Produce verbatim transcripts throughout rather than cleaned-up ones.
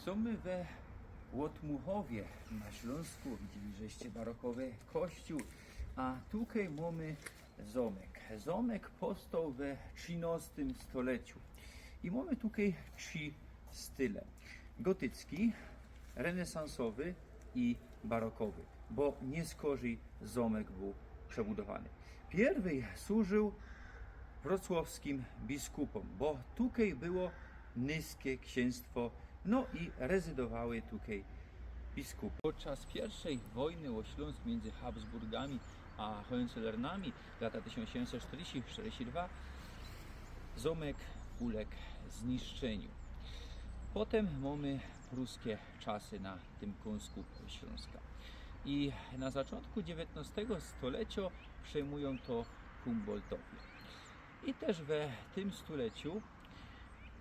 Sōmy we Łotmuchowie na Ślōnsku. Widzieli żeście barokowy kościół, a tukej mōmy zōmek. Zōmek powstoł we trzynostym stoleciu. I mōmy tukej trzi style. Gotycki, renesansowy i barokowy, bo niy skorzyj zōmek bōł przebudowany. Piyrwyj służył wrocławskim biskupōm, bo tukej było nyjske ksiynstwo, no i rezydowały tukej biskupy. Podczas piyrwszej wojny ô Ślōnsk miyndzy Habsburgami a Hohenzollernami, lata tysiōnc siedymset sztyrdziści sztyrdziści dwa, zōmek uleg zniszczyniu. Potym mōmy pruske czasy na tym kōnsku Ślōnska. I na zaczōntku dziewiyntostego stolecio przejmujōm to Humboldtowie. I tyż we tym stoleciu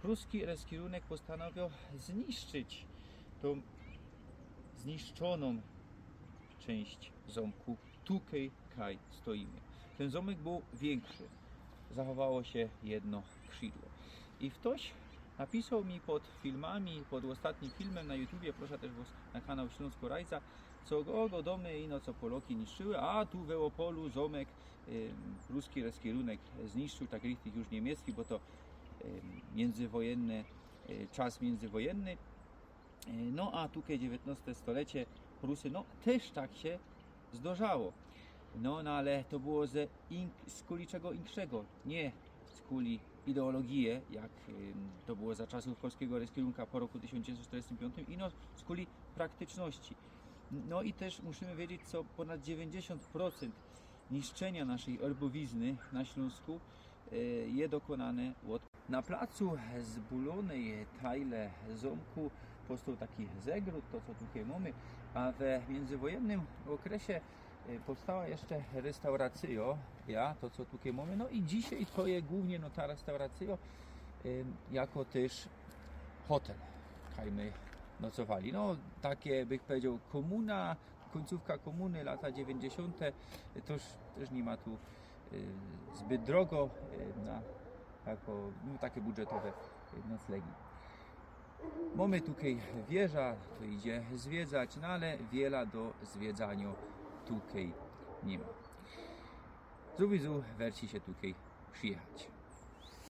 pruski reskirunek postanowioł zniszczyć tōm zniszczōnōm czynść zōmku, tukej kaj stojimy. Tyn zōmek bōł wiynkszi. Zachowało sie jedno krzidło. I ftoś napisoł mi pod filmami, pod ôstatnim filmym na YouTubie, proszã tyż wŏs na kanał Ślōnsko Rajca, co go, go dōmy ino co Poloki niszczyły, a tu we Opolu zōmek, ym, pruski reskirunek zniszczył, tak richtig już niymiecki, bo to, ym, miyndzywojenny, y, czas miyndzywojenny. Y, no a tukej dziewiyntŏste stolecie, Prusy, no tyż tak sie zdarzało. No, no ale to było ze ink-, skuli czego inkszego, niy skuli ideologije, jak, ym, to było za czasōw polskigo reskirunka po roku tysiōnc dziewiyntōset sztyrdziestym piōntym, ino skuli praktyczności. No i tyż musimy wiedzieć, co pōnad dziewiyńćdziesiōnt procynt niszczynia naszej ôrbowizny na Ślōnsku, y, je dokōnane ôd... Na placu zbulōnyj tajle zōmku powstoł taki zegród, to co tukej mōmy, a we miyndzywojennym ôkresie, y, powstała jeszcze restauracyjŏ, ja, to co tukej mōmy, no i dzisiej to je głōwnie, no, ta restauracyjŏ, y, jako tyż hotel, kaj my nocowali. No, takie, bych powiedzioł, kōmuna, kōńcōwka kōmuny, lata dziewiyńćdziesiōnte, to już tyż niy ma tu, y, zbyt drogo, y, na jako, no, takie budżetowe, y, noclegi. Mōmy tukej wieża, to idzie zwiedzać, no ale wiela do zwiedzaniŏ tukej niy ma. Zuwizu werci sie tukej przijechać.